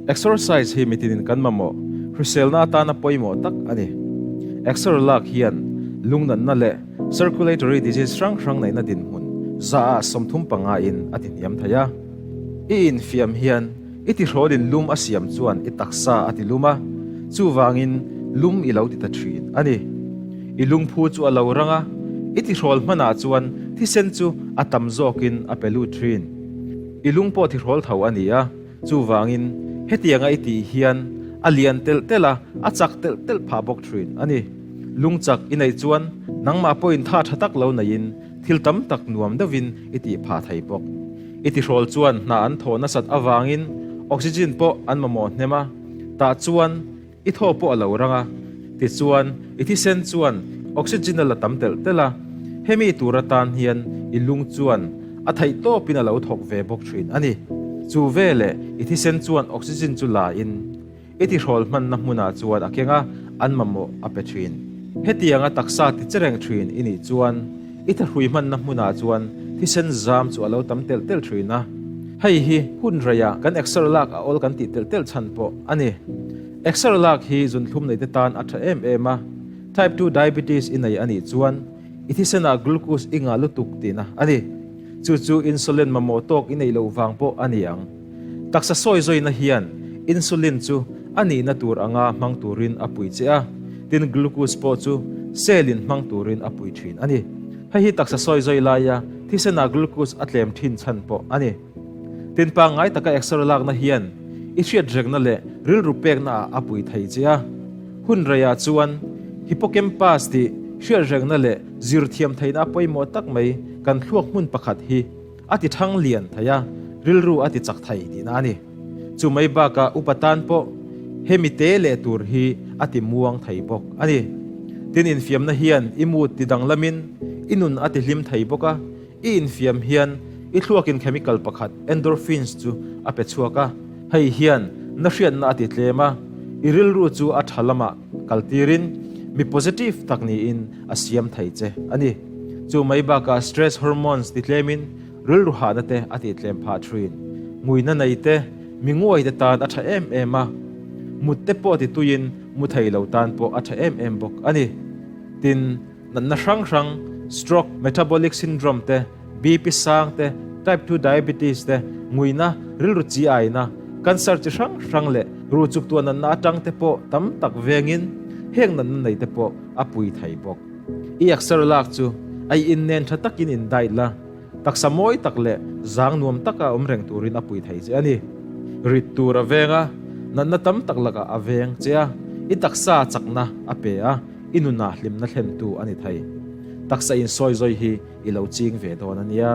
Exercise hi mitinin kan mamawh hriselna atana pawimawh tak a ni. Exer lak hian lungnatna leh circulatory disease hrang hrang neihna dinhmun zaah 35 in a tihniam thei a. I infiam hian i tihrawlin lum a siam chuan i taksa a tilum a, chuvangin lum i lo ti ta thin a ni. I lungphu chu a lo rang a, i tihrawl hmanah chuan thisen chu a tam zawkin a pe lut thin. I lung pawh tihrawl tho a ni a, chuvangin hetianga i tih hian a lian telh telh a, a chak telh telh phah bawk thin a ni. Lung chak i neih chuan nangmah pawhin tha tha tak lo neiin thil tam tak nuam deuhin i tih phah thei bawk. I tihrawl chuan hna an thawh nasat avangin oxygen pawh an mamawh hnem a, tah chuan i thaw pawh a lo rang a, tichuan i thisen chuan oxygen a la tam telh telh a, hemi tur atan hian i lung chuan a theih tawpin a lo thawk ve bawk thin a ni. Chu veleh i thisen chuan oxygen chu la in I tihrawl hmanna hmunah chuan a keng a, an mamawh a pe thin. Hetianga taksa ti che reng thin i nih chuan i thahrui hmanna hmunah chuan thisen zam chu a lo tam telh telh thin a. Hei hi hun reiah kan exer lak a awl kan tih telh telh chhan pawh a ni. Exer lak hi zunthlum neite tan a tha em em a, type 2 diabetes i nei a nih chuan i thisenah glucose i ngah lutuk tihna a ni. Chu chu insulin mamawh tawk i neih loh vang pawh a ni ang. Taksa sawi zawina hian insulin chu a nihna tur anga hmang turin a pui che a, tin glucose pawh chu cell in hmang turin a pui thin a ni. Hei hi taksa sawi zawi laia thisena glucose a tlem thin chhan pawh a ni. Tin pangngai taka exer lakna hian i hriat rekna leh rilru pekna ah a pui thei che a. Hun reiah chuan hippocampus tih hriat rekna leh zir thiam theihna a pawimawh tak mai kan thluak hmun pakhat hi A ti thang lian thei a, rilru a ti chak thei tihna a ni. Chu mai bakah upa tan pawh hemi te leh tur hi a ti muang thei bawk a ni. Tin infiamna hian i mood ti danglamin i nun a ti hlim thei bawk a, i infiam hian i thluakin chemical pakhat endorphins chu a pe chhuak a, hei hian na hriatna a ti tlem a, i rilru chu a tha lamah kaltirin mi positive tak niin a siam thei che a ni. Chu mai bakah stress hormones ti tlemin rilru hahna te a tih tlem phah thin. Nguina nei te, mi nguai te tan a tha em em a, mut te pawh ti tuiin mu thei lo tan pawh a tha em em bawk a ni. Tin, natna hrang hrang, stroke, metabolic syndrome te, BP sang te, type 2 diabetes te, nguina, rilru chi aina, cancer chi hrang hrang leh ruh chuk tuah natna atang te pawh tam tak vengin heng natna nei te pawh a pui thei bawk. I exer lak chu a i in nen tha takin in diet la, taksa mawi tak leh zang nuam taka awm reng turin a pui thei che a ni. Rit tur a veng a, natna tam tak lakah a veng che a, i taksa chakna a pe a, i nunah hlimna thlentu a ni thei. Taksa insawi zawi hi i lo ching ve dawn a nia.